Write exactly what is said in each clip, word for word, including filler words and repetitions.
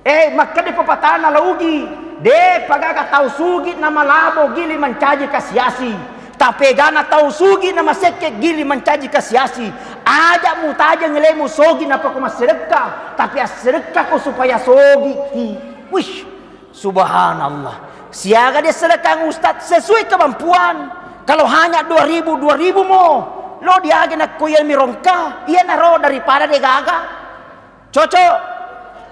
Eh, makkeda pepatana la Ugi, de pagaga tau sugi namalabo gili mancaji kasiasi. Tapi egana tau sugi namasekke gili mancaji kasiasi. Aja mutajeng lemu sogi napako massedekka, tapi assedekkako supaya sogiki. Wish, subhanallah. Siaga dia sedekang ustaz sesuai kemampuan. Kalau hanya dua ribu, dua ribu mo, lo diage nakko iya mirongka, iya naro daripada degaga. Cocok.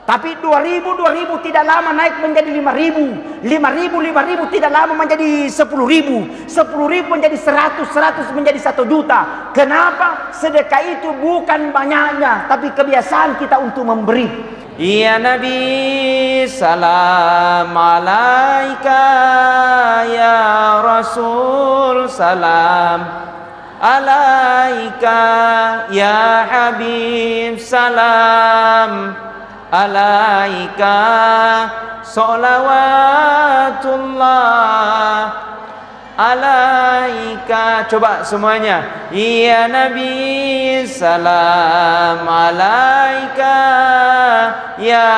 Tapi dua ribu, dua ribu tidak lama naik menjadi lima ribu. Lima ribu, lima ribu tidak lama menjadi sepuluh ribu. Sepuluh ribu menjadi seratus, seratus menjadi satu juta. Kenapa? Sedekah itu bukan banyaknya, tapi kebiasaan kita untuk memberi. Ya Nabi, salam alaika, ya Rasul, salam alaika, ya Habib, salam alaika, salawatullah alaika. Coba semuanya. Ya Nabi, salam alaika, ya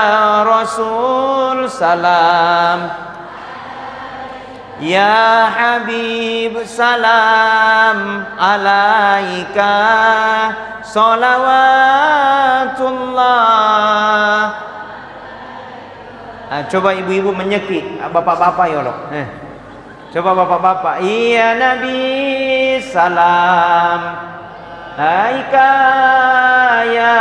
Rasul, salam. Ya Habib, salam alaika, salawatullah. Ah, coba ibu-ibu menyeki, ah, bapak-bapak yolo. Eh. Coba bapak-bapak, iya Nabi, salam. Alaika ya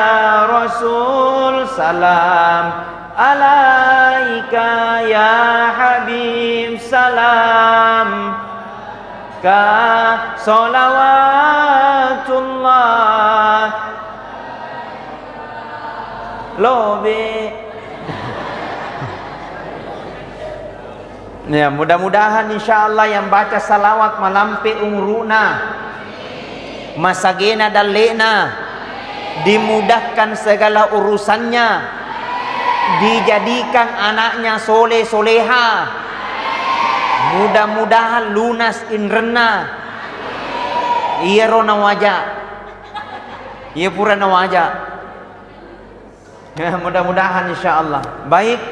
Rasul, salam. Alaika ya Habib, salam. Ka salawatullah. Lobe. Ya, mudah-mudahan insyaallah yang baca salawat malampe umuruna, masagena dallena, dimudahkan segala urusannya, dijadikan anaknya soleh soleha. Mudah-mudahan lunas inrenna. Iyaro nawaja. Iya pura nawaja. Mudah-mudahan insyaallah. Baik.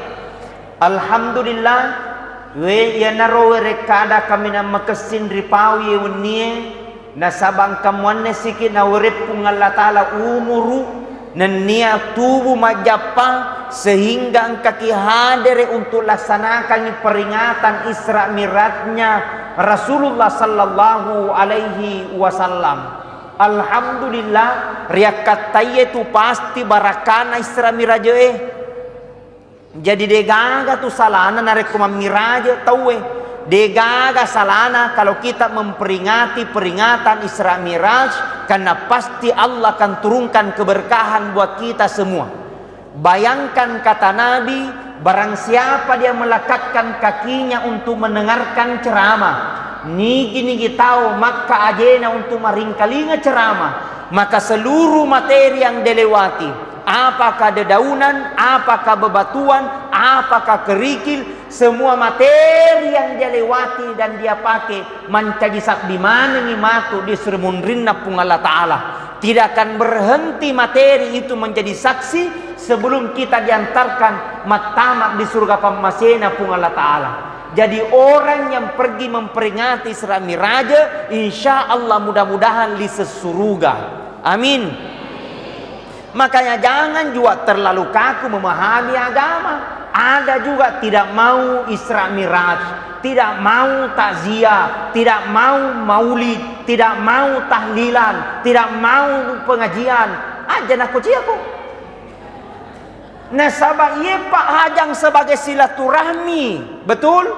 Alhamdulillah. We, iyanaro werekkada kaminang makessing ripaui wennie, nasaba engka muanne siki nawereng Puang Allah Taala umuru nennia tubu majjappa sehingga engkaki hadere untuk laksanakangi peringatan Isra Mi'rajnya Rasulullah sallallahu alaihi wasallam. Alhamdulillah, riakkattaiye tu pasti barakana Isra Mi'raj e. Jadi, degaga tu salana narekko mammiraje tauwe. Degaga salana kalau kita memperingati peringatan Isra Mi'raj, karena pasti Allah akan turunkan keberkahan buat kita semua. Bayangkan kata Nabi, barang siapa dia melekatkan kakinya untuk mendengarkan ceramah, nigi-nigi tau makka ajena untuk maringkalinga ceramah, maka seluruh materi yang dilewati, apakah dedaunan, apakah bebatuan, apakah kerikil, semua materi yang dia lewati dan dia pakai mancaji sabbi manengi matu di sri munrinna Puang Allah Ta'ala. Tidak akan berhenti materi itu menjadi saksi sebelum kita diantarkan mattama di surga pammasena Puang Allah Ta'ala. Jadi, orang yang pergi memperingati Isra Mi'raj, insya Allah mudah-mudahan lisesuruga. Amin. Makanya jangan juga terlalu kaku memahami agama. Ada juga tidak mau Isra Mi'raj, tidak mau takziah, tidak mau maulid, tidak mau tahlilan, tidak mau pengajian. Aja nakociaku. Nasaba iye pa hajang sebagai silaturahmi. Betul?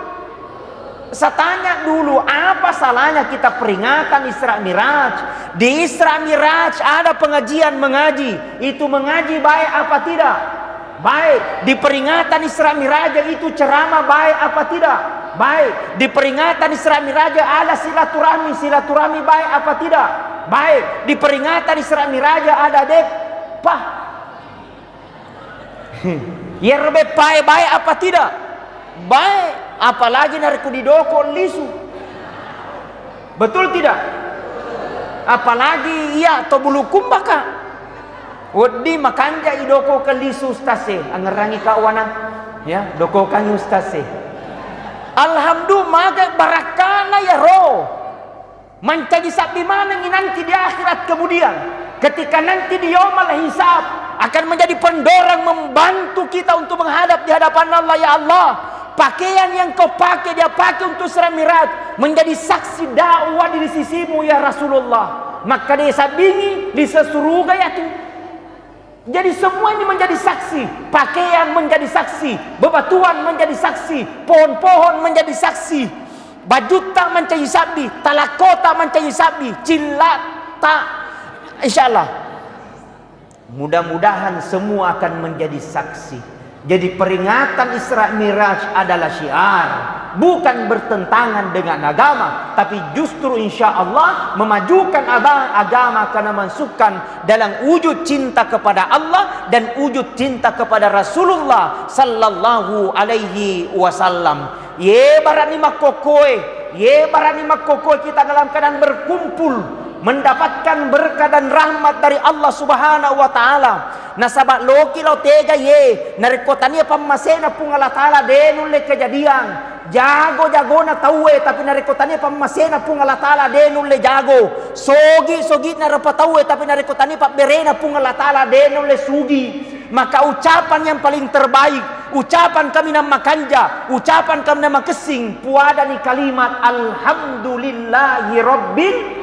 Saya tanya dulu, apa salahnya kita peringatan Isra Mi'raj? Di Isra Mi'raj ada pengajian mengaji. Itu mengaji baik apa tidak? Baik. Di peringatan Isra Mi'raj itu ceramah baik apa tidak? Baik. Di peringatan Isra Mi'raj ada silaturahmi. Silaturahmi baik apa tidak? Baik. Di peringatan Isra Mi'raj ada dep. Pah. Iyaro beppae baik apa tidak? Baik. Apalagi narekko didoko lisu. Betul tidak? Apalagi iya to bulu kumbaka. Wedding makanja idoko ke lisu, ustaz e, angerangi ka wana. Ya, dokokangngi ustaz e. Alhamdulillah, mage barakkana ya ro. Mancaji sabbi manengngi nanti di akhirat kemudian. Ketika nanti di yaumal hisab akan menjadi pendorong membantu kita untuk menghadap di hadapan Allah, ya Allah, pakaian yang kau pakai, dia pakai untuk Isra Miraj, menjadi saksi dakwah di sisimu ya Rasulullah. Maka dia sabingi di sesuruga ya tu. Jadi semua ini menjadi saksi, pakaian menjadi saksi, bebatuan menjadi saksi, pohon-pohon menjadi saksi, bajutta mancaji sabbi, talakkota mancaji sabbi, cillatta, insyaallah. Mudah-mudahan semua akan menjadi saksi. Jadi peringatan Isra Miraj adalah syiar, bukan bertentangan dengan agama, tapi justru insya Allah memajukan aba-, agama karena masukkan dalam wujud cinta kepada Allah dan wujud cinta kepada Rasulullah sallallahu alaihi wasallam. Ye barani makkokkoe, ye barani makkokkoe kita dalam keadaan berkumpul mendapatkan berkah dan rahmat dari Allah Subhanahu wa Ta'ala. Nasaba loki lao tega ye, narekko tania pammasena Puang Allah Ta'ala de nulle kejadian. Jago-jagona tauwe, tapi narekko tania pammasena Puang Allah Ta'ala de nulle jago. Sogi-sogina rupa tauwe, tapi narekko tania pabberena Puang Allah Ta'ala de nulle sugi. Maka ucapan yang paling terbaik, ucapan kaminang makanja, ucapan kaminang makessing, puadani kalimat alhamdulillahi rabbil.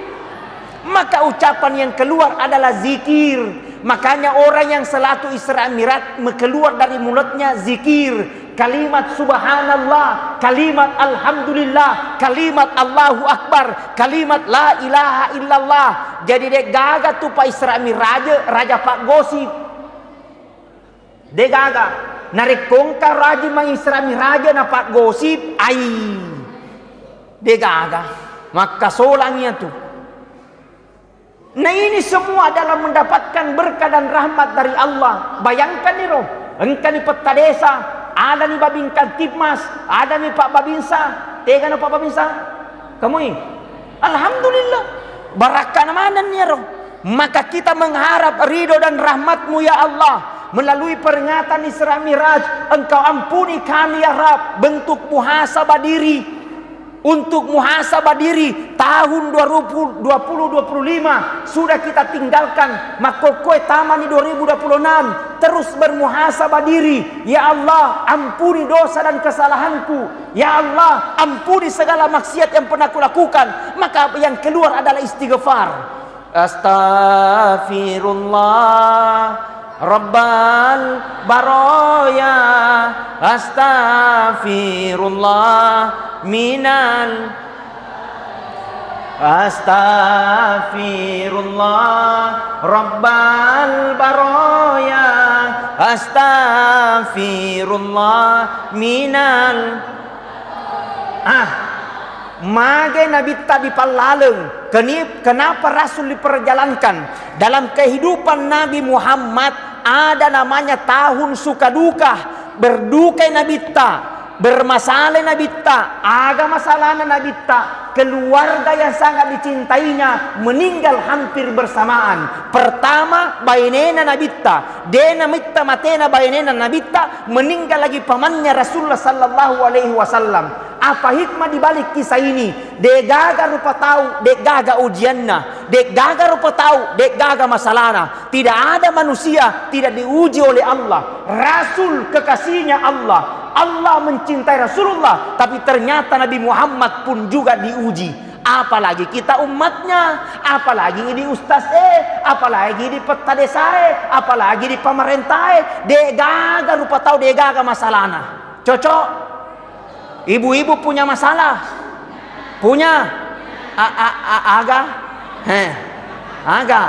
Maka ucapan yang keluar adalah zikir. Makanya orang yang salatu Isra Mi'raj, keluar dari mulutnya zikir. Kalimat subhanallah, kalimat alhamdulillah, kalimat Allahu Akbar, kalimat la ilaha illallah. Jadi de'gaga tu pa Isra Mi'raj, raja paggosip. De'gaga. Narekko engka raja ma Isra Mi'raj napaggosip, ai. De'gaga. Makkasolang iya tu. Nah, ini semua adalah mendapatkan berkah dan rahmat dari Allah. Bayangkan iro, engkani petta desa, adani babin kamtibmas, adani pak babinsa, tegana pak babinsa? Kamui? Alhamdulillah. Barakkana manenni ero. Maka kita mengharap ridho dan rahmatmu ya Allah. Melalui peringatan Isra Mi'raj, Engkau ampuni kami ya Rabb, bentuk muhasabah diri. Untuk muhasabah diri, tahun dua ribu dua puluh, dua puluh lima sudah kita tinggalkan, makkokkoe tamani dua ribu dua puluh enam, terus bermuhasabah diri. Ya Allah, ampuni dosa dan kesalahanku. Ya Allah, ampuni segala maksiat yang pernah kulakukan. Maka yang keluar adalah istighfar. Astaghfirullah Rabbal baraya, astaghfirullah minal, astaghfirullah Rabbal baraya, astaghfirullah minal. Ah, mage nabitta dipallaleng? Keni-, kenapa Rasul diperjalankan? Dalam kehidupan Nabi Muhammad ada namanya tahun suka duka. Berdukai nabitta, bermasalah nabitta, aga masalahna nabitta, keluarga yang sangat dicintainya meninggal hampir bersamaan. Pertama, bainena nabitta, de namitta matena bainena nabitta, meninggal lagi pamannya Rasulullah sallallahu alaihi wasallam. Apa hikmah di balik kisah ini? De'gaga rupa tau, de'gaga ujianna. De'gaga rupa tau, de'gaga masalahna. Tidak ada manusia tidak diuji oleh Allah. Rasul kekasihnya Allah. Allah mencintai Rasulullah, tapi ternyata Nabi Muhammad pun juga diuji. Apalagi kita umatnya, apalagi di ustaz e, apalagi di petta desa e, apalagi di pemerintah e, de'gaga rupa tau, de'gaga masalahna. Cocok? Ibu-ibu punya masalah? Punya? A-, a-, a-, aga? He. Aga?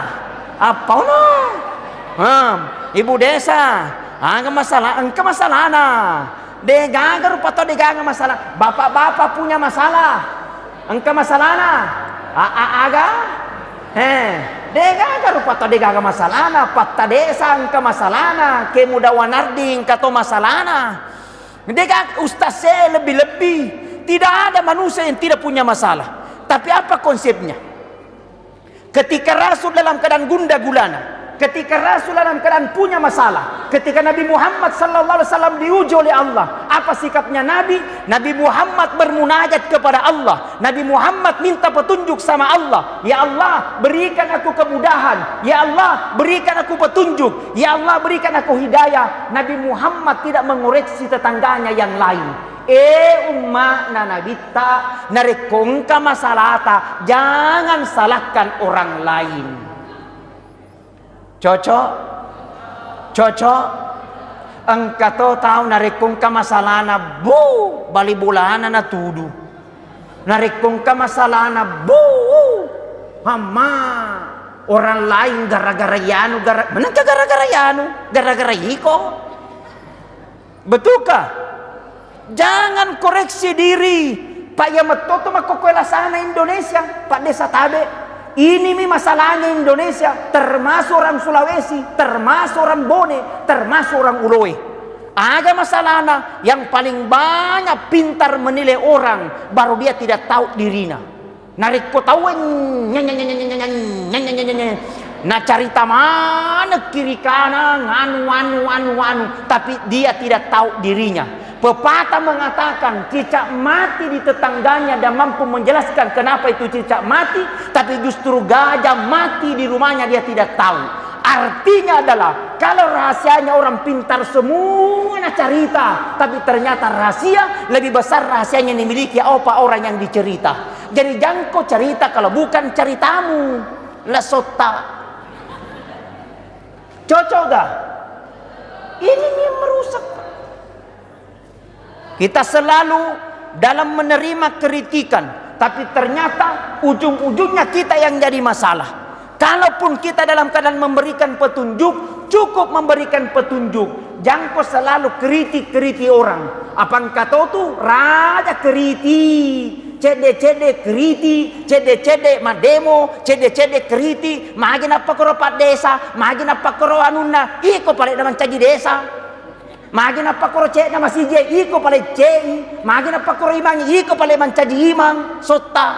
Apa ono? Hmm. Ibu desa, aga masalah? Engka masalahna. De'gaga rupa tau de'gaga masalah. Bapak-bapak punya masalah? Engka masalahna? A-, a-, aga? He. De'gaga rupa tau de'gaga masalahna. Petta desa engka masalahna. Kemuda Wanardi engka to masalahna. De'gaga ustaz e lebbi-lebbi. Tidak ada manusia yang tidak punya masalah. Tapi apa konsepnya? Ketika Rasul dalam keadaan gundah gulana, Ketika Rasul dalam keadaan punya masalah, ketika Nabi Muhammad sallallahu alaihi wasallam diuji oleh Allah, apa sikapnya Nabi? Nabi Muhammad bermunajat kepada Allah. Nabi Muhammad minta petunjuk sama Allah. "Ya Allah, berikan aku kemudahan. Ya Allah, berikan aku petunjuk. Ya Allah, berikan aku hidayah." Nabi Muhammad tidak mengoreksi tetangganya yang lain. Eh, umma'na Nabitta, narekko engka masalahta, jangan salahkan orang lain. Cocok? Cocok? Engka to tau narekko engka masalahna, bu, bali bolana natudu. Narekko engka masalahna, bu, amma, orang lain gara-gara yanu, gara-, menengka gara-gara yanu, gara-gara iko. Betulkah? Jangan koreksi diri. Pak, iya metto to makkokkoe lasana Indonesia, Pak Desa Tabe. Ini mi masalahnya Indonesia, termasuk orang Sulawesi, termasuk orang Bone, termasuk orang Uloe. Aga masalahna, yang paling banyak pintar menilai orang, baru dia tidak tahu dirina. Narekko tauwe nye-, nye-, nacarita maneng kiri kanang, anu, anu, anu, anu, tapi dia tidak tahu dirinya. Pepatah mengatakan, cicak mati di tetangganya dan mampu menjelaskan kenapa itu cicak mati, tapi justru gajah mati di rumahnya, dia tidak tahu. Artinya adalah, kalau rahasianya orang pintar semua nacarita, tapi ternyata rahasia lebih besar rahasianya yang dimiliki apa orang yang dicerita. Jadi jangko cerita kalau bukan ceritamu, lesotta. Cocok gak? Ini yang merusak. Kita selalu dalam menerima kritikan, tapi ternyata ujung-ujungnya kita yang jadi masalah. Kalaupun kita dalam keadaan memberikan petunjuk, cukup memberikan petunjuk. Jangko selalu kritik-kritik orang. Apa engka to tu raja kritik, cedde-cedde kritik, cedde-cedde maddemo, cedde-cedde kritik, magi nappakoro paddesa, magi nappakoro anunna, iko pale na mancaji desa. Magi nappakoro cedna masiji, iko pale cei, magi nappakoro imang, iko pale mancaji imang, sotta.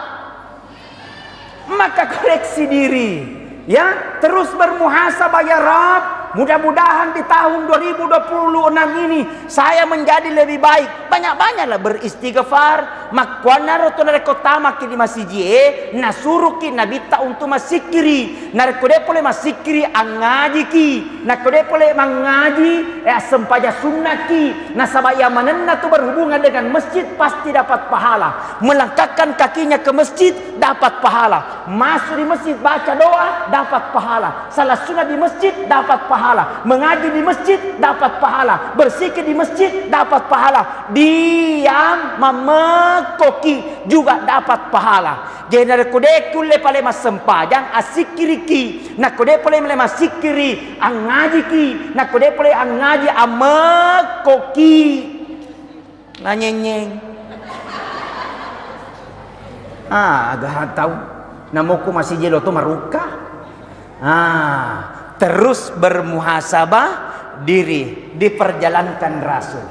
Maka koreksi diri, ya, terus bermuhasabah, ya Rabb, mudah-mudahan di tahun dua ribu dua puluh enam ini saya menjadi lebih baik. Banyak-banyaklah beristighfar. Makkuannaro tu narekko tamaki di masiji e, nasuruki Nabitta untuk massikkiri. Narekko de pole massikkiri, angngajiki. Nakko de pole mangngaji, eh, assempajang sunnaki. Nasaba iya manenna tu berhubungan dengan masjid, pasti dapat pahala. Melangkahkan kakinya ke masjid, dapat pahala. Masuk di masjid, baca doa, dapat pahala. Salat sunat di masjid, dapat pahala. Mengaji di masjid, dapat pahala. Berzikir di masjid, dapat pahala. Diam, mammekkoki juga dapat pahala. Jadi narekko de kulle pale massempajang, assikkiriki. Nakko de pole male massikkiri, angngajiki. Nakko de pole angngaji, ammekkoki. Nanyenyeng. Ah, aga tau. Namokko masiji lo to marukka. Ah, terus bermuhasabah diri, diperjalankan Rasul.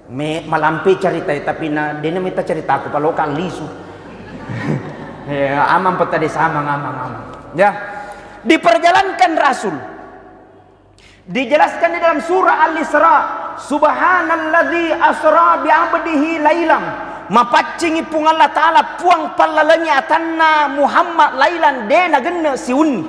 Me, malampe carita, tapi na, dena mita caritaku, paloka lisu. Eh, amang peta desa, amang, amang, amang. Ya. Diperjalankan Rasul. Dijelaskan di dalam surah Al-Isra, "Subhanalladzi asra bi abdihi lailam." Mapaccingi Puang Allah Ta'ala, Puang pallalengi atanna Muhammad, lailan, de nagenne siunni.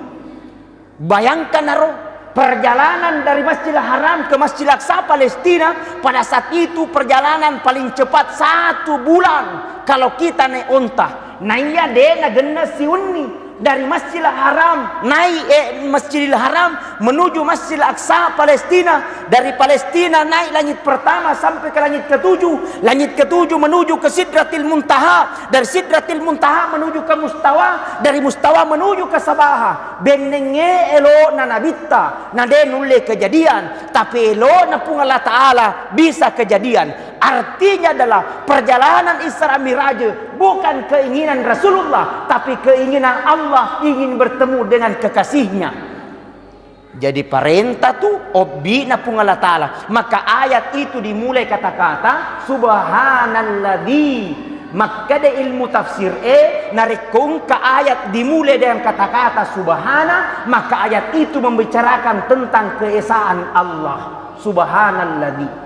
Bayangkan aro, perjalanan dari Masjidil Haram ke Masjidil Aqsa Palestina, pada saat itu perjalanan paling cepat satu bulan kalau kita naik onta. Naiya de nagenne siunni. Dari Masjidil Haram, naik, eh, Masjidil Haram menuju Masjidil Aqsa, Palestina. Dari Palestina naik langit pertama sampai ke langit ketujuh. Langit ketujuh menuju ke Sidratil Muntaha. Dari Sidratil Muntaha menuju ke Mustawa. Dari Mustawa menuju ke Sabaha. Bennengnge elo'na Nabitta, na de nulle kejadian. Tapi elo'na Puang Allah Ta'ala bisa kejadian. Artinya adalah perjalanan Isra Miraj bukan keinginan Rasulullah, tapi keinginan Allah ingin bertemu dengan kekasihnya. Jadi parenta tu obbi'na Puang Allah Ta'ala. Maka ayat itu dimulai kata-kata, "Subhanalladzi Makkeda ilmu tafsir e, narekko engka ayat dimulai dengan kata-kata subhana, maka ayat itu membicarakan tentang keesaan Allah. Subhanalladzi.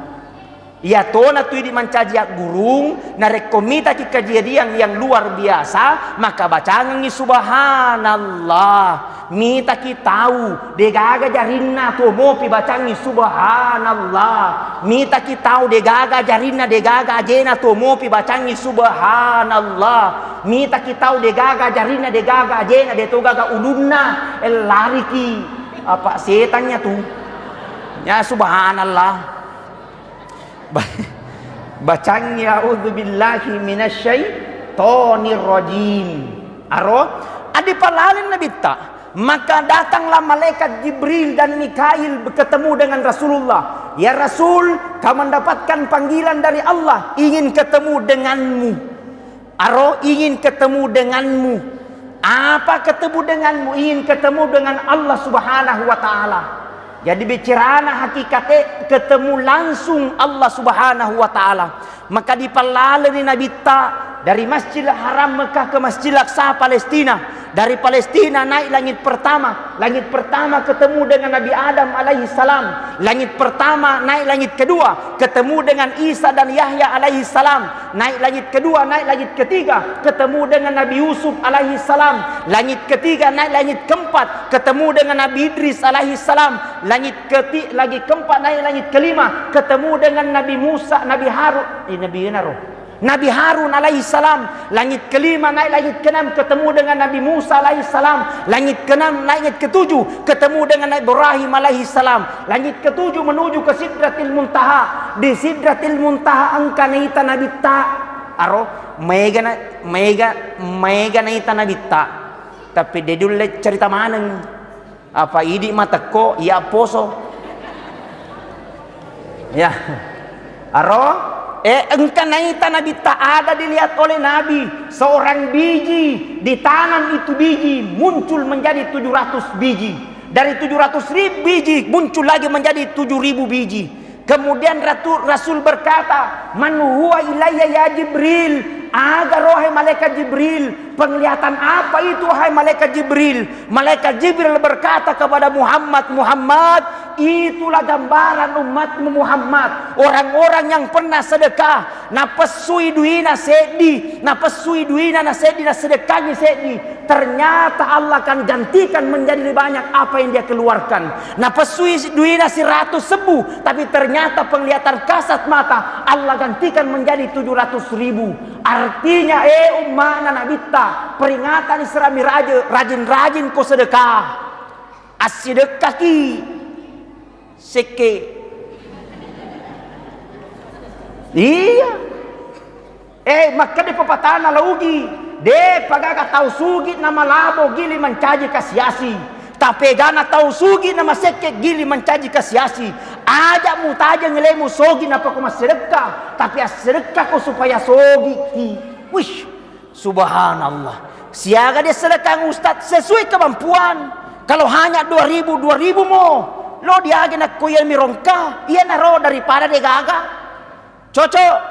Iyatona tu idi mancaji aggurung, narekko mitaki kejadian yang luar biasa, maka bacangengngi subhanallah. Mitaki tau degaga jarinna tuo mopi bacangngi subhanallah. Mitaki tau degaga jarinna, degaga ajena tuo mopi bacangngi subhanallah. Mitaki tau degaga jarinna, degaga ajena, deto gaga ulunna, eh, lariki apa setannya tu. Ya subhanallah. Ba-, bacangngi a'udzubillahi minasyaitonirrajim. Aro, adipalalen nabitta, maka datanglah malaikat Jibril dan Mikail ketemu dengan Rasulullah. "Ya Rasul, kau mendapatkan panggilan dari Allah, ingin ketemu denganmu." Aro ingin ketemu denganmu. Apa ketemu denganmu? Ingin ketemu dengan Allah Subhanahu wa Ta'ala. Jadi, bicarana hakikate ketemu langsung Allah Subhanahu wa Ta'ala. Maka dipallaleni nabitta dari Masjidil Haram Mekah ke Masjidil Aqsa Palestina. Dari Palestina naik langit pertama. Langit pertama ketemu dengan Nabi Adam alaihi salam. Langit pertama naik langit kedua ketemu dengan Isa dan Yahya alaihi salam. Naik langit kedua, naik langit ketiga ketemu dengan Nabi Yusuf alaihi salam. Langit ketiga naik langit keempat ketemu dengan Nabi Idris alaihi salam. Langit keti-, lagi keempat naik langit kelima ketemu dengan Nabi Musa, Nabi Harun, eh, Nabi Naro. Nabi Harun alaihi salam. Langit kelima naik langit keenam ketemu dengan Nabi Musa alaihi salam. Langit keenam naik langit ketujuh ketemu dengan Nabi Ibrahim alaihi salam. Langit ketujuh menuju ke Sidratil Muntaha. Di Sidratil Muntaha engka naita nabitta. Aro, maega na-, maega, maega naita nabitta. Tapi de dulle cerita maneng. Apa idi matekko, iya poso. Ya. Aro, eh, engka naita nabitta ada dilihat oleh Nabi, seorang biji, di tangan itu biji muncul menjadi tujuh ratus biji. Dari tujuh ratus ribu biji muncul lagi menjadi tujuh ribu biji. Kemudian Ratu-, Rasul berkata, "Man huwa ilayya ya Jibril?" Aga roh, hai malaikat Jibril? Penglihatan apa itu, hai malaikat Jibril? Malaikat Jibril berkata kepada Muhammad, "Muhammad, itulah gambaran umatmu Muhammad. Orang-orang yang pernah sedekah, napessui duina seddi, napessui duina na seddi, nasedekkangi seddi. Ternyata Allah akan gantikan menjadi lebih banyak apa yang dia keluarkan. Napessui duina seratus sebbu, tapi ternyata penglihatan kasat mata Allah gantikan menjadi tujuh ratus ribu." Artinya, eh, ummana nabitta, peringatan Isra Miraj, rajin-rajin ko sedekah. Assidekkaki sekke. Iya. Eh, makkeda pepatana laugi, de pagaga tau sugi namalabo gili mancaji kasiasi. Tapegana tau sugi namasekke gili mancaji kasiasi. Aja mutajeng lemu sogi napako massedekka, tapi assedekkako supaya sogiki. Wish, subhanallah. Siaga dia sedekang ustaz sesuai kemampuan. Kalau hanya dua ribu, dua ribu mo, lo diage nakko iya mirongka, iya naro daripada degaga. Cocok.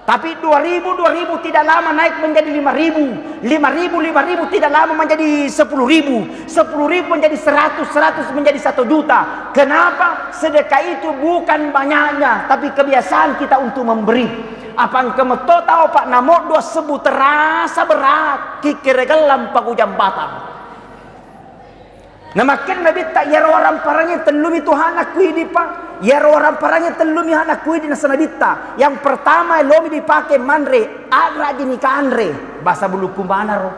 Tapi dua ribu, dua ribu tidak lama naik menjadi lima ribu. Lima ribu, lima ribu tidak lama menjadi sepuluh ribu. Sepuluh ribu menjadi seratus, seratus menjadi satu juta. Kenapa? Sedekah itu bukan banyaknya, tapi kebiasaan kita untuk memberi. Apa engka metto tau, Pak, namo dua sebbu terasa berat, kikkere gellang pagu jambatan. Namakkeda Nabitta, "Iyaro waramparangnge tellumi tu hana kuidi, Pak. Iyaro waramparangnge tellumi hana kuidi," nasa Nabitta. Yang pertama, lomi dipake manre, agra'ji nikanre. Bahasa buluku manaro.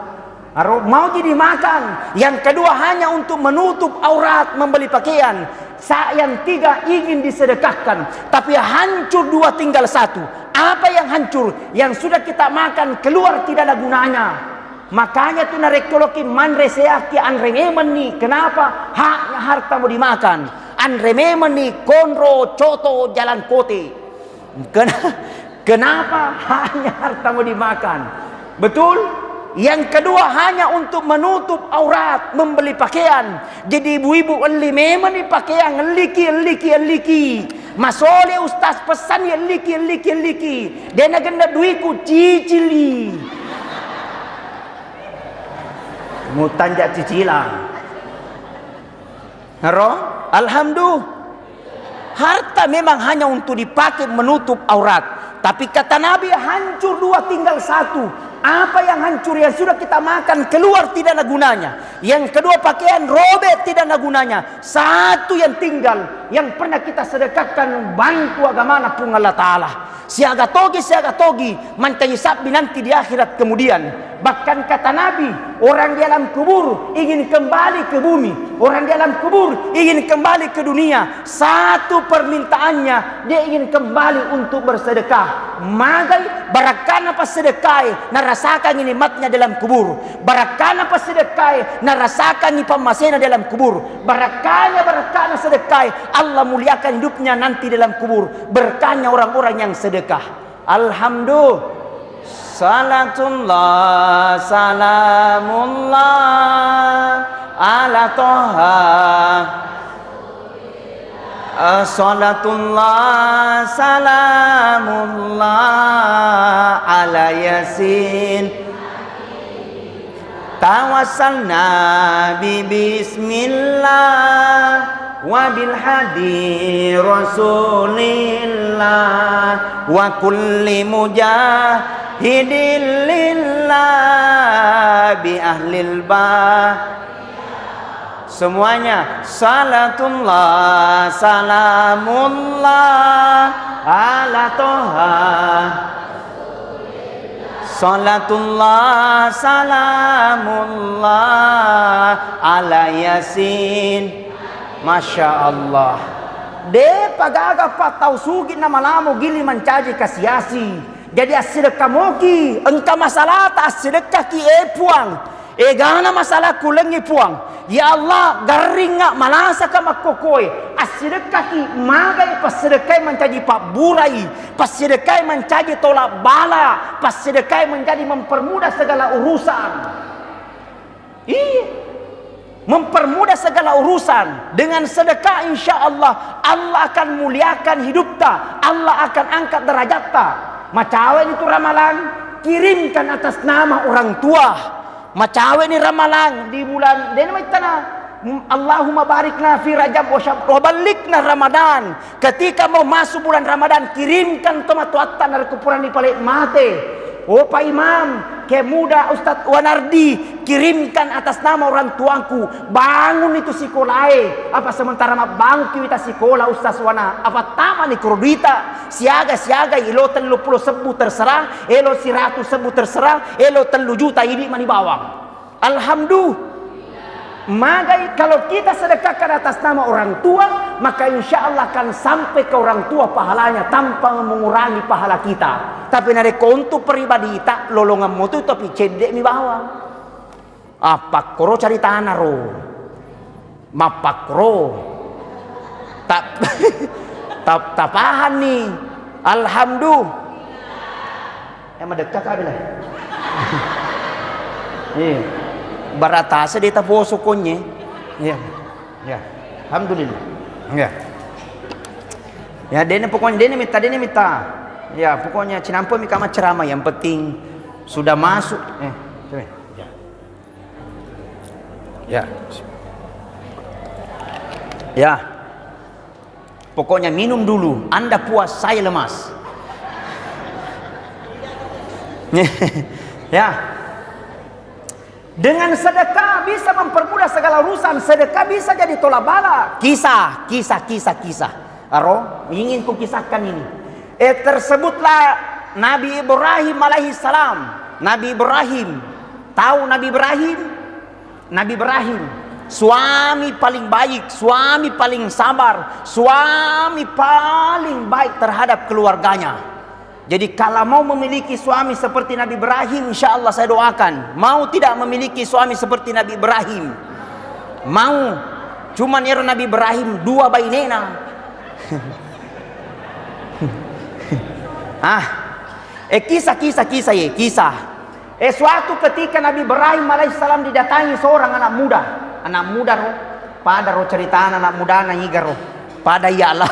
Aro, mauji dimakan. Yang kedua, hanya untuk menutup aurat, membeli pakaian. Sa-, yang tiga, ingin disedekahkan. Tapi hancur dua, tinggal satu. Apa yang hancur? Yang sudah kita makan, keluar, tidak ada gunanya. Makanya tu narekko loki manre seaki, anre memenni. Kenapa? Haknya harta mau dimakan. Anre memenni konro, coto, jalangkote. Ken-, kenapa? Haknya harta mau dimakan. Betul? Yang kedua hanya untuk menutup aurat, membeli pakaian. Jadi ibu-ibu elli memenni pakaian, elliki, elliki, elliki. Masole ustaz pesan, yelliki, yelliki, yelliki. Dena genna duiku, cicili. Mutanja cicilang. Naro? Alhamdulillah. Harta memang hanya untuk dipakai menutup aurat. Tapi kata Nabi, hancur dua, tinggal satu. Apa yang hancur, yang sudah kita makan, keluar, tidak ada gunanya. Yang kedua, pakaian robek, tidak ada gunanya. Satu yang tinggal, yang pernah kita sedekahkan, bantu agamana Puang Allah Ta'ala. Siaga togi, siaga togi, mancaji sabbi nanti di akhirat kemudian. Bahkan kata Nabi, orang di alam kubur ingin kembali ke bumi, orang di alam kubur ingin kembali ke dunia. Satu permintaannya, dia ingin kembali untuk bersedekah. Magai barakkana passedekkae, narasakangi nikmatnya dalam kubur. Barakkana passedekkae, narasakangi pammasena dalam kubur. Barakkana, barakkana sedekkae, Allah muliakan hidupnya nanti dalam kubur. Berkahnya orang-orang yang sedekah. Alhamdulillah. Salatullah, salamullah ala Toha. Salatullah, salamullah ala Yasin. Tawassalna bi bismillah wa bil hadi rasulillah wa kulli mujahidin lillah bi ahlil ba. Semuanya, salatullah, salamullah ala Toha. Salatullah, salamullah ala Yasin. Masya Allah. Depa gaga pa tau sugi namalamo gili mancaji kasiasi. Jadi assidekka moki, engka masalata assidekkaki, e Puang. Egana masalah kulengngi Puang. Ya Allah, garringnga, malasaka makkokoe. Assidekkaki, magai passidekkai mancaji pabburai, passidekkai mancaji tolak bala, passidekkai menjadi mempermudah segala urusan. Iya. Mempermudah segala urusan. Dengan sedekah, insya Allah, Allah akan muliakan hidupta. Allah akan angkat derajatta. Macawe ni tu ramalang, kirimkan atas nama orang tua. Macawe ni ramalang di bulan, dena maittana. Allahumma barikna fi Rajab wa Syab-, wa ballighna Ramadan. Ketika mau masuk bulan Ramadan, kirimkan tomatoatta narekko purani pale mate. Oh, Pak Imam, Kiai Muda, Ustadz Wanardi, kirimkan atas nama orang tuangku, bangun itu sikolae. Apa sementara mabbanguki wita sikola, Ustadz Wana? Apa tamani kuro duita? Siaga-siaga, elo tellu pulo sebbu terserah, elo siratu sebbu terserah, elo tellu juta, idi mani bawang. Alhamdulillah. Magai kalau kita sedekahkan atas nama orang tua, maka insya Allah akan sampai ke orang tua pahalanya tanpa mengurangi pahala kita. Tapi narekko untuk pribadita, lolongeng mutu, tapi cedde mi bawang. Appakkoro caritana ro. Mappakkoro. Ta-, ta-, tapahanni. Alhamdulillah. Eh, madekka ka bela. Iya. Baratase de taposo konye. Iya. Ya. Alhamdulillah. Ya. Ya, dene pokoknya dene mita, dene mita. Ya, pokoknya cinampe mi ka macceramah, yang penting sudah masuk. Eh, coba. Ya. Ya. Ya. Pokoknya minum dulu, Anda puas, saya lemas. Ya. Dengan sedekah bisa mempermudah segala urusan, sedekah bisa jadi tolak bala. Kisah, kisah, kisah, kisah. Aro, ingin kukisahkan ini. Eh, tersebutlah Nabi Ibrahim alaihissalam. Nabi Ibrahim. Tahu Nabi Ibrahim? Nabi Ibrahim, suami paling baik, suami paling sabar, suami paling baik terhadap keluarganya. Jadi, kalau mau memiliki suami seperti Nabi Ibrahim, insya Allah saya doakan. Mau tidak memiliki suami seperti Nabi Ibrahim? Mau. Cuman ero Nabi Ibrahim dua bainena. Ah, eh, kisah, kisah, kisah, ye, kisah. Eh, suatu ketika Nabi Ibrahim alaihissalam didatangi seorang anak muda. Anak muda ro, pada ro ceritana anak mudana iga ro. Pada ya Allah.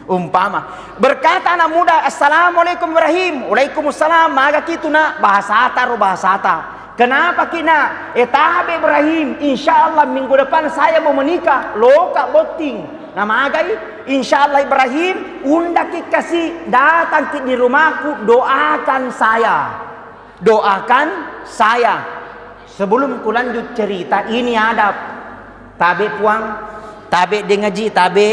Umpama. Berkata anak muda, "Assalamualaikum Ibrahim." "Waalaikumsalam." "Maga kitu nak?" Bahasata ro bahasata. "Kenapa ki nak?" "Eh, tabe Ibrahim, insya Allah minggu depan saya mau menikah. Loka botting." "Namagai?" "Insya Allah Ibrahim, undaki kasi, datang ki di rumahku, doakan saya." Doakan saya. Sebelum kulanjut cerita, ini adab. Tabe Puang, tabe Dengaji, tabe.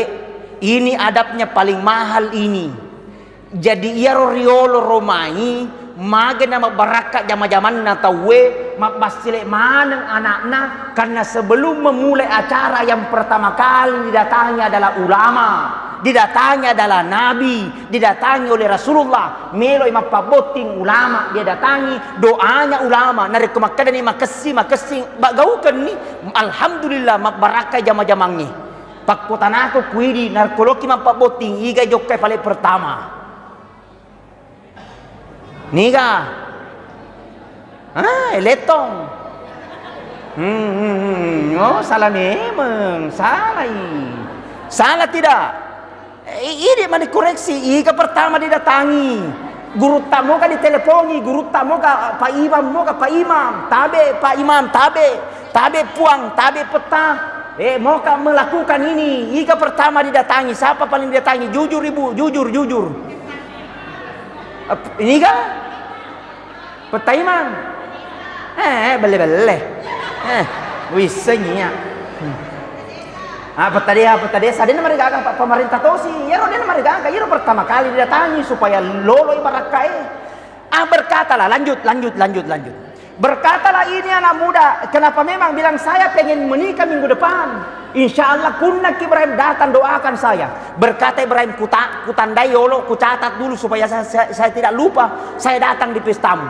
Ini adabnya paling mahal ini. Jadi iyaro riolo romai, magena mabbarakka jama-jamanna tauwe, mabbassile maneng anakna, karena sebelum memulai acara yang pertama kali didatangi adalah ulama, didatangi adalah nabi, didatangi oleh Rasulullah, meloi mappabbotting ulama, dia datangi, doanya ulama, narekko makkedani makessing, makessing, baggaukenni, alhamdulillah, mabbarakkai jama-jamangnge. Pakkotanako kuidi, narekko loki mappabbotting, iga jokkai pale pertama. Niga? Ah, elettong. Hmm, hmm, hmm. Oh, salah memang. Salah i. Salah tidak? I-, idi mani koreksi, iga pertama didatangi. Gurutta moga ditelepongi, gurutta moga, Pak Imam moga, Pak Imam, tabe, Pak Imam, tabe, tabe Puang, tabe Peta. Eh, moka melakukan ini, iga pertama didatangi, siapa paling didatangi? Jujur Ibu, jujur, jujur. Ap-, iniga? Peta Imam. Eh, belle-belle. Eh, wissengi ya. Hmm. Ah, peta desa, peta desa, dena marigaga, Pak, pemerintah tosi. Iyaro dena marigaga, iyaro pertama kali didatangi supaya lolo ibarakkae. Ah, berkatalah, lanjut, lanjut, lanjut, lanjut. Berkatalah ini anak muda, kenapa memang bilang saya pengen menikah minggu depan. Insya Allah, kunnaki Ibrahim datang doakan saya. Berkata Ibrahim, "Kuta-, kutandai yolo, kucatat dulu supaya saya, saya, saya tidak lupa. Saya datang di pestamu."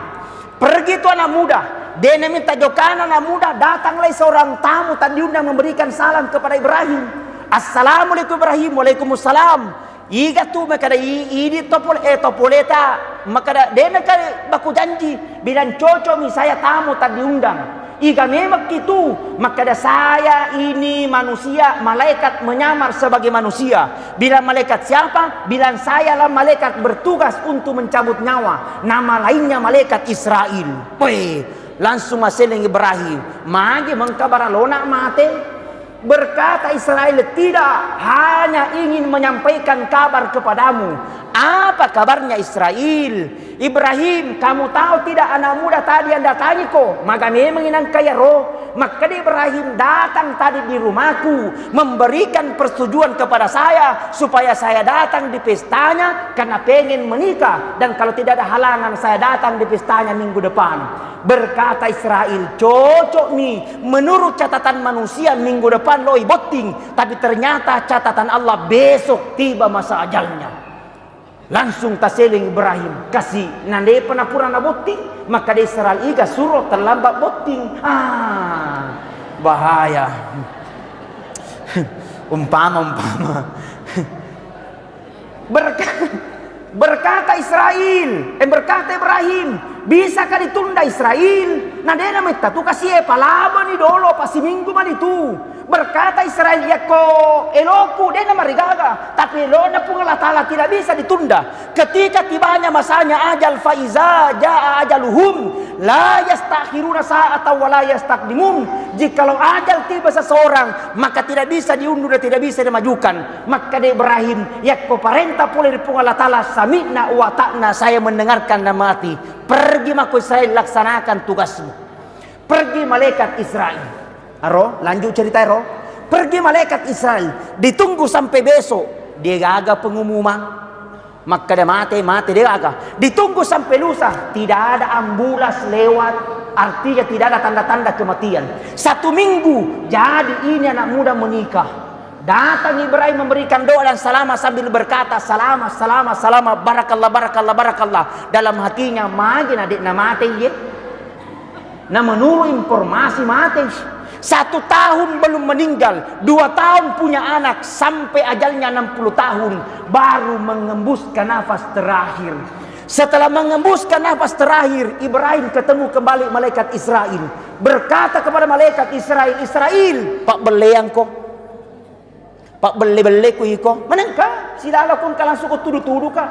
Pergi tu anak muda. Dena minta jokana anak muda, datanglah seorang tamu tak diundang memberikan salam kepada Ibrahim. "Assalamualaikum Ibrahim." "Waalaikumsalam." Iga tu makkeda i-, idi to pole-, eh, to poleta, makkeda, "Dena kali baku janji, bilang cocok mi saya tamu tak diundang." Iga memang kitu, makkeda, "Saya ini manusia, malaikat menyamar sebagai manusia." "Bilang malaikat siapa?" "Bilang sayalah malaikat bertugas untuk mencabut nyawa. Nama lainnya malaikat Israel." Weh, langsung maseleng Ibrahim. Magi mengkabara lona mate? Berkata Israel, "Tidak, hanya ingin menyampaikan kabar kepadamu." "Apa kabarnya Israel?" "Ibrahim, kamu tahu tidak anak muda tadi yang datangi ko? Maga memang inangka yaro." Makkeda Ibrahim, "Datang tadi di rumahku, memberikan persetujuan kepada saya supaya saya datang di pestanya karena pengen menikah. Dan kalau tidak ada halangan, saya datang di pestanya minggu depan." Berkata Israel, "Cocok mi, menurut catatan manusia minggu depan loi botting, tapi ternyata catatan Allah besok tiba masa ajalnya." Langsung taseleng Ibrahim, kasi nandepa napura nabotting, makkeda Israel, "Iga suro terlambat botting." Ah, bahaya. Umpama, umpama. Berka-, berkata Israel, eh, berkata Ibrahim, "Bisaka ditunda Israel?" Na dena metta tu kasi e, palabani dolo, pa siminggu mani tu. Berkata Israel, "Yakko eloku dena marigaga, tapi elona Puang Allah Taala tidak bisa ditunda. Ketika tibanya masanya ajal, faiza jaa ajaluhum, la yastakhiruna sa'atan wa la yastaqdimun." Jikalau ajal tiba seseorang, maka tidak bisa diundur dan tidak bisa dimajukan. Makkeda Ibrahim, "Yakko parenta pole ri Puang Allah Taala, sami'na wa ata'na, saya mendengarkan dan mengerti." Pergi mako Israel, laksanakan tugasmu. Pergi malaikat Israel. Aro, lanjut cerita ero. Pergi malaikat Israel, ditunggu sampai besok, de gaga pengumuman. Makkeda mate, mate, de gaga. Ditunggu sampai lusa, tidak ada ambulans lewat, artinya tidak ada tanda-tanda kematian. Satu minggu, jadi ini anak muda menikah. Datang Ibrahim memberikan doa dan selamat sambil berkata, "Selamat, selamat, selamat, barakallah, barakallah, barakallah." Dalam hatinya, "Magi na de'na mate iye?" Nah, menurut informasi, mate. Satu tahun belum meninggal, dua tahun punya anak, sampai ajalnya enam puluh tahun, baru mengembuskan nafas terakhir. Setelah mengembuskan nafas terakhir, Ibrahim ketemu kembali malaikat Israel. Berkata kepada malaikat Israel, "Israel, pabbelleangko." Pabbelle-belle ku iko, manengka silalokong ka langsung ko tudu-tudu ka.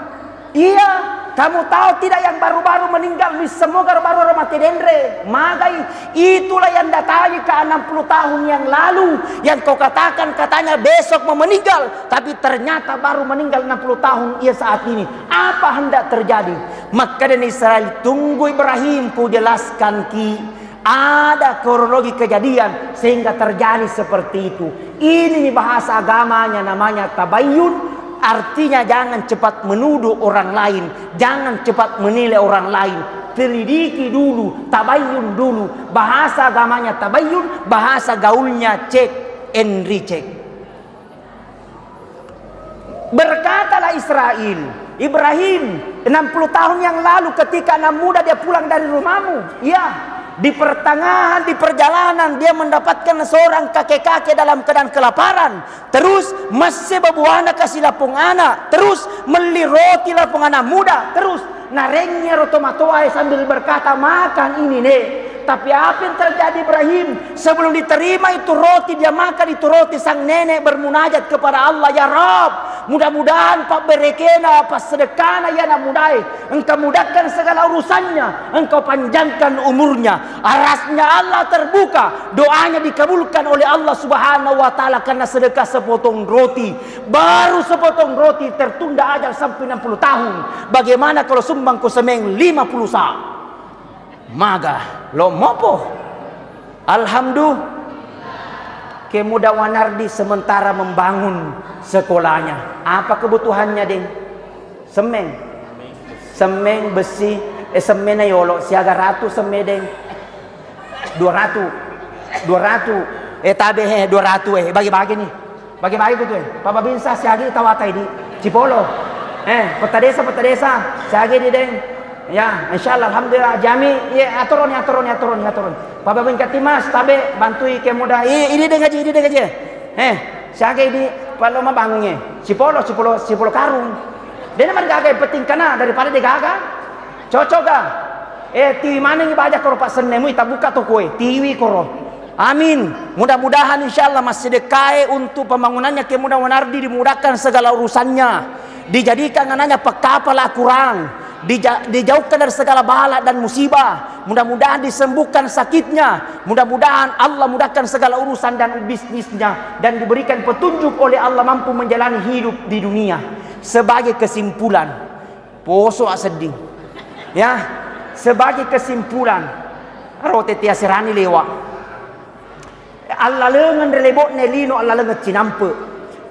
Iya, kamu tahu tidak yang baru-baru meninggal, wisseng moga baru-baru mate denre, magai, itulah yang datangi ke enam puluh tahun yang lalu, yang kau katakan katanya besok mau meninggal, tapi ternyata baru meninggal enam puluh tahun ia saat ini. Apa hendak terjadi? Makkadani Israel, tunggu Ibrahim, ku jelaskan ki. Ada kronologi kejadian sehingga terjadi seperti itu. Ini nih bahasa agamanya namanya tabayyun, artinya jangan cepat menuduh orang lain, jangan cepat menilai orang lain. Selidiki dulu, tabayyun dulu. Bahasa agamanya tabayyun, bahasa gaulnya check and recheck. Berkatalah Israel, "Ibrahim, enam puluh tahun yang lalu ketika anak muda dia pulang dari rumahmu, ya, di pertengahan, di perjalanan dia mendapatkan seorang kakek-kakek dalam keadaan kelaparan. Terus, messe babuana kasih lapong anak. Terus, melli roti lapong anak muda. Terus, narengngi ro tomatoae sambil berkata, 'Makan ini, Nek.'" Tapi apa yang terjadi, Ibrahim? Sebelum diterima itu roti, dia makan itu roti, sang nenek bermunajat kepada Allah, "Ya Rabb, mudah-mudahan pabberekena, passedekkana iya anak mudae, Engkau mudahkan segala urusannya, Engkau panjangkan umurnya." Arasnya Allah terbuka, doanya dikabulkan oleh Allah Subhanahu wa Ta'ala karena sedekah sepotong roti. Baru sepotong roti tertunda ajal sampai enam puluh tahun. Bagaimana kalau sumbang ko semeng lima puluh sa? Maga, lo mopo. Alhamdulillah. Kemuda Wanardi sementara membangun sekolahnya. Apa kebutuhannya, Deng? Semmeng. Semmeng, besi, eh, semmena yolo, siaga ratu semme, Deng? Dua ratu. Dua ratu. Eh, tabe, eh, dua ratu, eh, bagi-bagi nih. Bagi-bagi kutu, eh. Pababinsa siagi tawata idi. Cipolo. Eh, peta desa, peta desa. Siagi di, Deng. Ya, insyaallah, alhamdulillah. Jami, iya, aturun, aturun, aturun, aturun. Pababin Katimas, tabe, bantui kemuda. Iya, ini, Deng, aja, ini, Deng, aja. Eh, siagi di, palo mabangunge. Cipolo, cipolo, cipolo karung. Dena marigaga yang penting kana daripada degaga. Cocok ga? Eh, tiwi manengi baja koro, Pak, sennemu, ita buka tokoe. Tiwi koro. Amin. Mudah-mudahan insyaallah massedekkae untuk pembangunannya Kemuda Wanardi dimudahkan segala urusannya. Dijadikan anaknya pekkapala Al-Quran. Dija-, dijauhkan dari segala bala dan musibah. Mudah-mudahan disembuhkan sakitnya. Mudah-mudahan Allah mudahkan segala urusan dan bisnisnya. Dan diberikan petunjuk oleh Allah mampu menjalani hidup di dunia. Sebagai kesimpulan, poso asedding. Ya, sebagai kesimpulan, ro tette aserani lewa. Allalengeng ri lebo'na lino, allalengeng cinampe.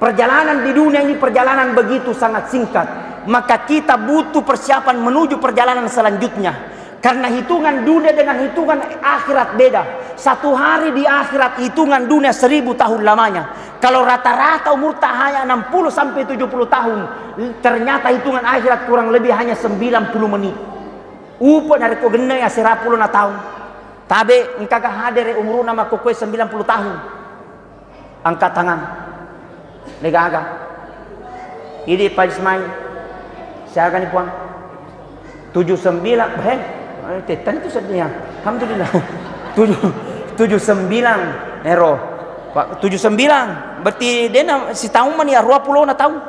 Perjalanan di dunia ini perjalanan begitu sangat singkat. Maka kita butuh persiapan menuju perjalanan selanjutnya. Karena hitungan dunia dengan hitungan akhirat beda. Satu hari di akhirat hitungan dunia seribu tahun lamanya. Kalau rata-rata umurta hanya enam puluh sampai tujuh puluh tahun, ternyata hitungan akhirat kurang lebih hanya sembilan puluh menit. Upa narekko gennai asera pulona taung. Tabe engkaga hadere umuruna makkokkoe sembilan puluh tahun. Angkat tangan. Degaga. Idi Pak Ismail. Siagani, Puang? Tujuh sembilan. He, eh, tettani tu sedihnya. Alhamdulillah. Tujuh, tujuh sembilan. Ero. Pak, tujuh sembilan. Berarti dena sitaung mani arua pulona taung.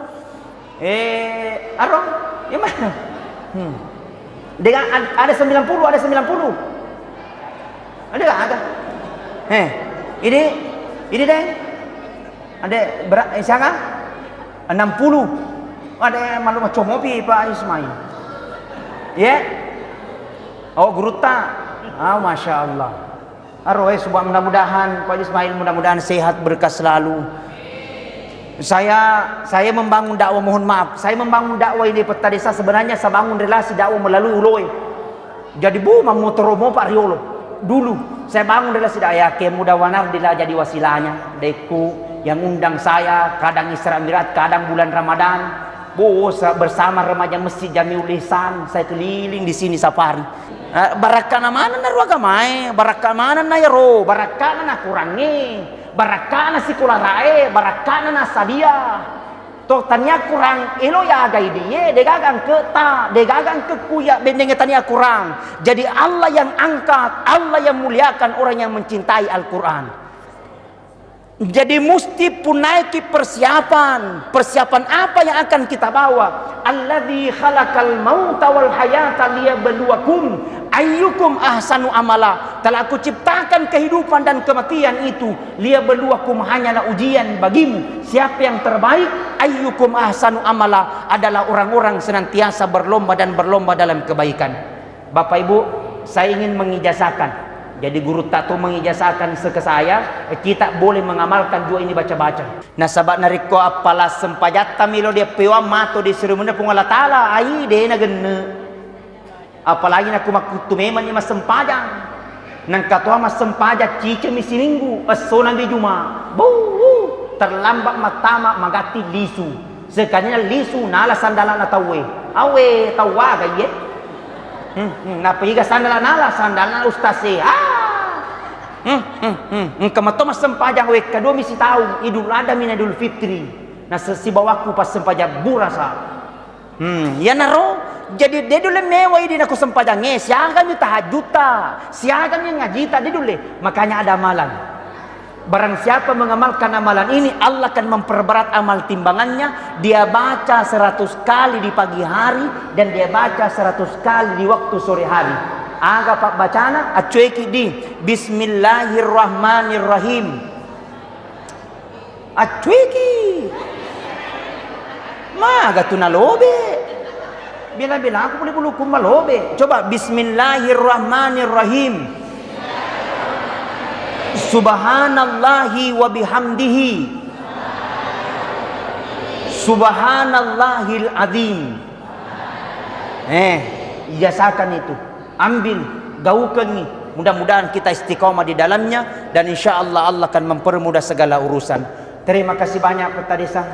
Eh, aro? Iya, mah. Hmm. Dengan ad-, ada sembilan puluh, ada sembilan puluh. Ada gak? Ada. Eh, ini, ini deh. Ada berat, eh, siapa? Enam puluh. Ada malu macam mopi, Pak Ismail. Ya? Oh, gurutta. Ah, Masya Allah. Aro, eh, suba-, mudah-mudahan Pak Ismail, mudah-mudahan sehat, berkah selalu. Saya, saya membangun dakwah, mohon maaf, saya membangun dakwah ini peta desa, sebenarnya saya bangun relasi dakwah melalui uloe. Jadi, bu, mammotoro mopa riolo. Dulu saya bangun relasi dakwah, ya, Kemuda Wanardi lah jadi wasilanya, dekku yang undang saya, kadang Isra Mi'raj, kadang bulan Ramadan. Bo, sa-, bersama remaja Masjid Jamiul Ihsan, saya keliling di sini safari. Eh, barakkana manenna ro agamae, barakka manenna iyaro, barakkana nakurangnge, barakkana sikolarae, barakkana nasadia. To tania kurang elo yagai die, degaga engketa, degaga engkekku ya bennenge tania kurang. Jadi Allah yang angkat, Allah yang muliakan orang yang mencintai Al-Quran. Jadi musti punaiki persiapan. Persiapan apa yang akan kita bawa? Alladzi khalaqal mauta wal hayata liyabluwakum ayyukum ahsanu amala. Telah Aku ciptakan kehidupan dan kematian itu, liyabluwakum, hanyalah ujian bagimu. Siapa yang terbaik? Ayyukum ahsanu amala, adalah orang-orang senantiasa berlomba dan berlomba dalam kebaikan. Bapak Ibu, saya ingin mengijazakan. Jadi gurutta tu mengijazakan se-, ke saya, kita boleh mengamalkan juga ini baca-baca. Nasaba narekko appala sempajatta melo diappewa mato di sirumuna Puang Allah Taala, ai de nagenne. Apalagi nakku makkuttu memang ni massempajang. Nangka toha massempajang cicemi siminggu, essona mi Juma. Buu, terlambat mattama magatti lisu. Sekanina lisu nala sandalana tauwe. Awe, tau aga iye? Hmm, hmm, napa iga sandala nala? Sandalana ustaz e. Ah! Hmm, hmm, hmm. Engka mato massempajang wekka dua mi sitaung, Idul Adha mi na Idul Fitri. Na se-, sibawakku passempajang burasa. Hmm, iyanaro. Jadi de dulle mewa idi nako sempajangnge, siagami tahajutta, siagami ngajita, de dulle. Makanya ada amalan. Barang siapa mengamalkan amalan ini, Allah akan memperberat amal timbangannya. Dia baca seratus kali di pagi hari dan dia baca seratus kali di waktu sore hari. Aga pabbacana? Accueki di Bismillahirrahmanirrahim. Accueki. Maga tu nalobe. Bela-bela aku pole buluku malobe. Coba, Bismillahirrahmanirrahim. Subhanallahi wa bihamdihi. Subhanallahil azim. Eh, ijazakan itu. Ambil, gaukengi. Mudah-mudahan kita istiqomah di dalamnya dan insya Allah, Allah akan mempermudah segala urusan. Terima kasih banyak, Peta Desa,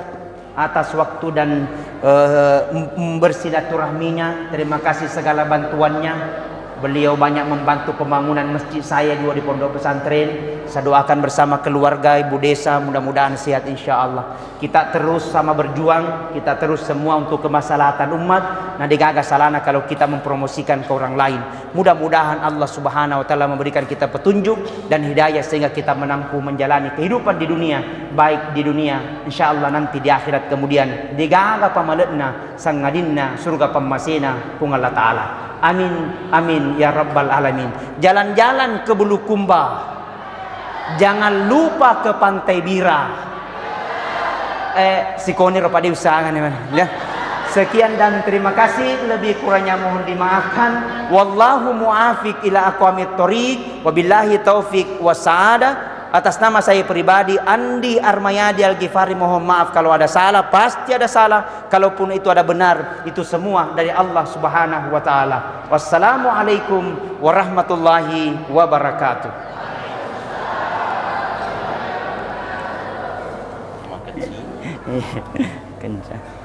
atas waktu dan, eh, m-, m-, bersilaturahminya. Terima kasih segala bantuannya. Beliau banyak membantu pembangunan masjid saya juga di pondok pesantren. Saya doakan bersama keluarga, Ibu Desa, mudah-mudahan sehat insya Allah. Kita terus sama berjuang, kita terus semua untuk kemaslahatan umat. Nah, degaga salahna kalau kita mempromosikan ke orang lain. Mudah-mudahan Allah Subhanahu wa Ta'ala memberikan kita petunjuk dan hidayah sehingga kita menempuh menjalani kehidupan di dunia, baik di dunia, insya Allah nanti di akhirat kemudian. Degaga pamalekna, sangadinna surga pammasena Puang Allah Ta'ala. Amin, amin, ya rabbal alamin. Jalan-jalan ke Bulukumba. Jangan lupa ke Pantai Bira. Eh, sikoniro pada usahakan, ya. Sekian dan terima kasih. Lebih kurangnya mohon dimaafkan. Wallahu muafiq ila aqwamit thoriq. Wabillahi taufiq wassaada. Atas nama saya pribadi, Andi Armayadi Al-Ghifari, mohon maaf kalau ada salah, pasti ada salah. Kalaupun itu ada benar, itu semua dari Allah Subhanahu wa Ta'ala. Wassalamualaikum warahmatullahi wabarakatuh. Kencang.